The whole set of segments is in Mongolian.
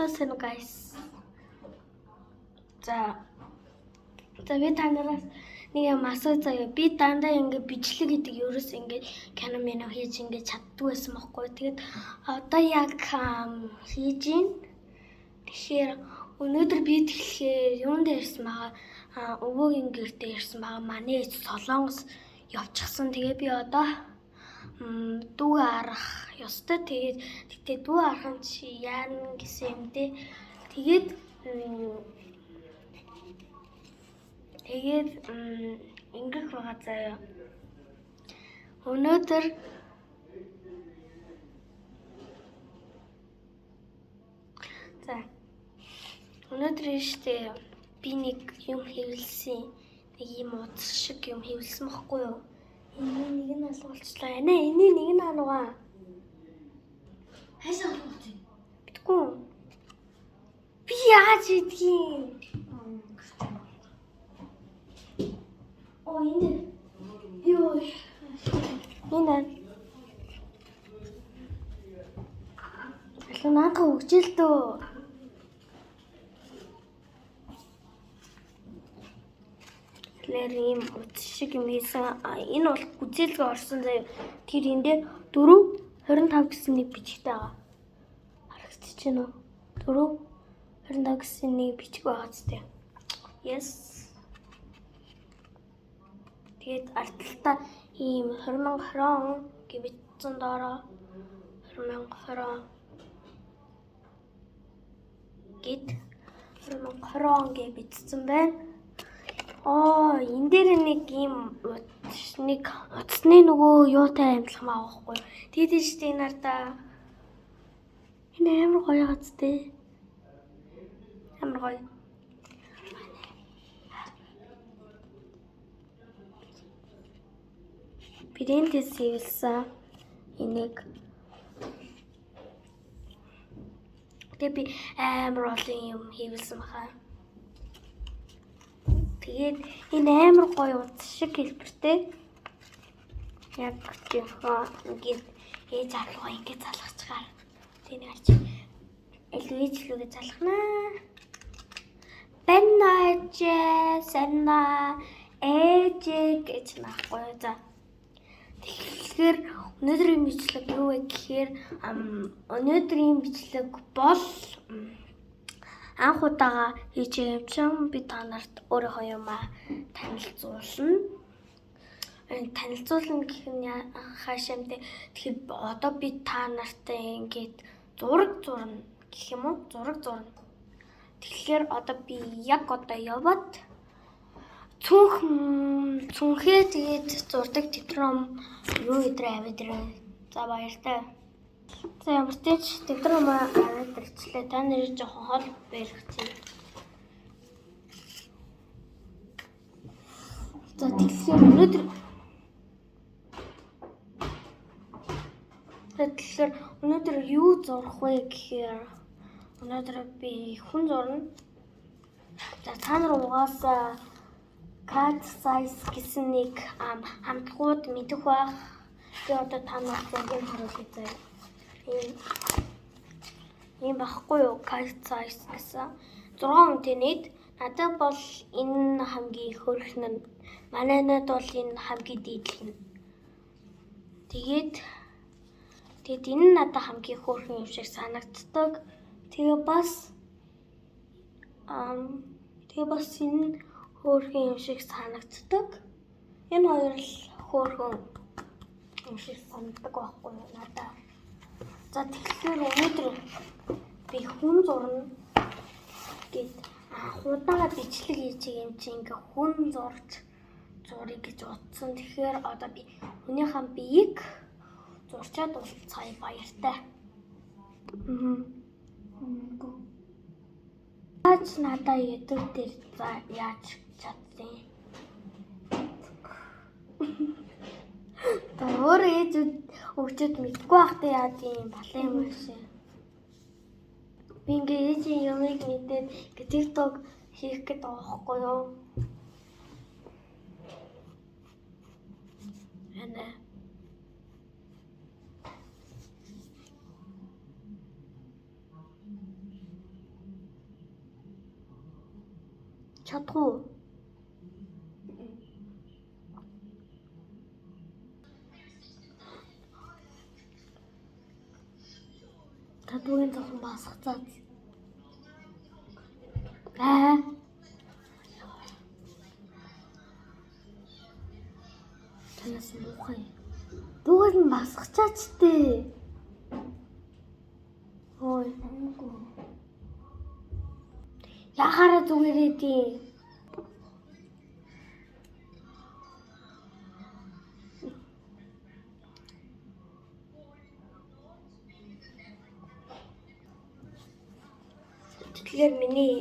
Сайн уу, guys? За. За, би та нараас нэг юм асууя заяа. Би дандаа ингээ бичлэг гэдэг ерөөс ингээ кино мино хийж ингээ чаддгүй байсан байхгүй. Тэгээд одоо яг хийж гин. Тэгэхээр өнөөдөр би тэгэхээр юунд ирсэн байгаа? Өвөөгийн гэртээ ирсэн байгаа. Манай ээж Солонгос явчихсан. Тэгээ би одоо дүү арах ёстой. Тэгээд тэгтээ дүү арах нь чи яана гэсэн юм дээ. Тэгээд тэгээд ингэх байгаа заяа. Өнөөдөр за өнөөдөр штэ би нэг юм хэвлсэн. Нэг юм утас шиг юм хэвлсэн бохгүй юу? Энэ нэг нь алгуулчлаа. Анаа, энэ нэг нь алгаа. Хайсаа алгуулчих. Мэдгүй. Би яаж идгийг? Оо, энэ. Йоо. Энэ. Алуу, наадах өгч л дөө. Тэгэхээр ийм утас шиг юм хийсэн. Энэ бол гүзээлгээ орсон заяа. Тэр энэ дээр 4 25 гэсэн нэг бичигтэй байгаа. Харагдчих чинь үү? 4 25 гэсэн нэг бичиг байгаа зү. Yes. Тэгээд ардталтаа ийм 2020 он гэж бичсэн, доороо 2020 гэд 2020 он гэж бичсэн байна. Аа, энэ дээр нэг ийм нэг утасны нөгөө юутай амьдлах маа байхгүй. Тэгээд тийш энэ ардаа энэ амар гоё гац тээ. Амар гоё. Принтээс хэвлсэн энийг. Тэгээ би амар олон юм хэвлсэн баха. Тэгээд энэ амар гоё утас шиг хэлбэртэй. Яг жинхэнэ ингээд ээж авлага ингээд залгачгаар. Тэгээ нэг арч илүү ээж лүгээ залганаа. Бэнна ээжээ, санна ээжээ гэж наахгүй. За. Тэгэхээр өнөөдрийн бичлэг юу вэ гэхээр өнөөдрийн бичлэг бол анх удаага хийж байгаа юм чинь би та нарт өөрийнхөө юмаа танилцуулна. Танилцуулна гэх нь хаашаа юм те. Тэгэхээр одоо би та нартай ингээд зураг зурна гэх юм уу? Зураг зурна. Тэгэхээр одоо би яг одоо яваад цүнх цүнхээ тэгээд зурдаг тэтром юу өдрөө аваад ирээ. За, баяртай. За, ямар ч тач тэтром аваад ирчлээ. Та нарыг жоохон хол барих чинь. За, тэгэхээр өнөөдөр юу зурах вэ гэхээр өнөөдөр би хүн зурна. За, та нар угаасаа cat size гэсэн нэг хамтлагууд мэдэх байх. Би одоо та нарт зургийг харуулъя заяа. Ийм багхгүй юу, cat size гэсэн. 6 хүнтэй нийт. Надад бол энэ хамгийн хөөрхөн нь. Манай надад бол энэ хамгийн дээдлэх нь. Тэгээд энэ нь надад хамгийн хөөрхөн юм шиг санагддаг. Тэгээ бас энэ хөөрхөн юм шиг санагддаг. Энэ хоёр л хөөрхөн юм шиг санагддаг байхгүй юу надад. За, тэгэхээр өнөөдөр би хүн зурна гэд анх удаага бичлэг хийж байгаа юм чи ингээ хүн зурж зуръя гэж утсан. Тэгэхээр одоо би хүнийхээ биеийг зурчаад уулзцаая, баяртай. Яаж надаа YouTube дээр за яаж чадсан? Та өөр ээж өгчөд мэдгүй байхдаа яад юм балан юм шиг. Би ингээ ээжийн юмыг мэдээд ингээ TikTok хийх гээд байгаа байхгүй юу? Ана. Чадах уу? Та дүүгийн жоохон басгацаад. Аа. Танаас муухай. Дүүгээр нь басгачаач тээ. Ой, Үгүй. яхаараа зүгээр идэв. Тэгэхээр миний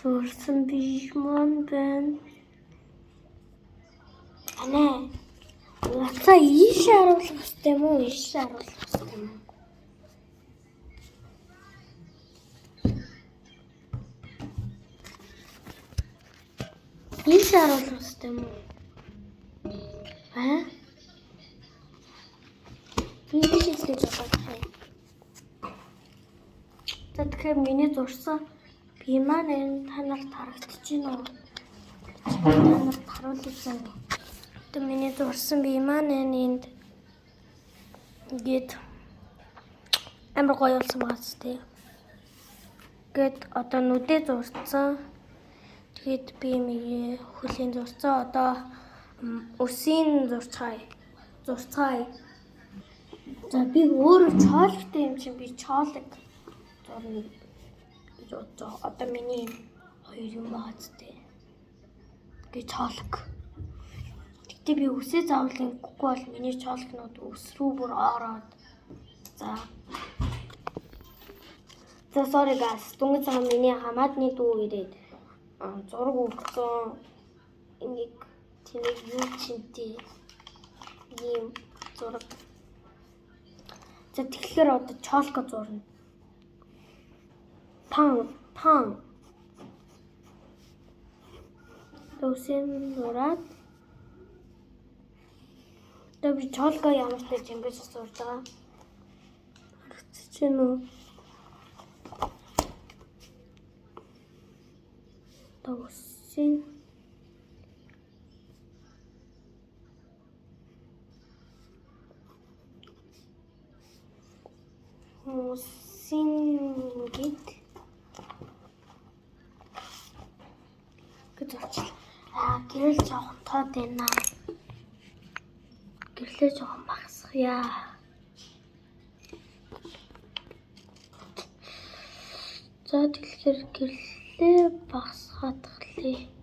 зурсан биш мөн байна. Анаа. Уцаа ийшээ харуулах хэрэгтэй юм уу? Ийшээ харуулах хэрэгтэй юм уу? Ийшээ харуулах хэрэгтэй юм уу? Аа? Би ийшээ л гэж бодож байна. За тэгэхээр миний зурсан би маань энэ та нарт харагдаж байна уу? Та нарт харуулъя заа. Одоо миний зурсан би маань энэ энд ингээд амар гоё болсон байгаа ч тий. Гээд одоо нүдээ зурцсан. Тэгээд би мэгээ хөлийн зурцсан. Одоо үсийг зурцгаая. Зурцгаая. За би өөрөө чоологтой юм чинь би чоолог зурна гэж бодож байгаа. Одоо миний хоёр юм байгаа ч тий. Гэ чоолог. Гэтэ би үсээ заавал ингэхгүй бол миний чоологнууд үс рүү бүр ороод. За. За sorry guys. Дөнгөж сая миний хамаатны дүү ирээд зураг өгсөн. Энийг тэнийг юу чинтэй ийм зураг. За тэгэхээр одоо чоолко зурна. Пан пан. Үсээ зураад. Одоо би чоолко ямар ч байж ингэж зурж байгаа. Харагдаж байна уу? Одоо үсээ үсийн ингээд гэж зурчлаа. Аа гэрэл жоохон тоод байна. Гэрлээ жоохон багасгая. За тэгэхээр гэрлээ багасгаад халъя.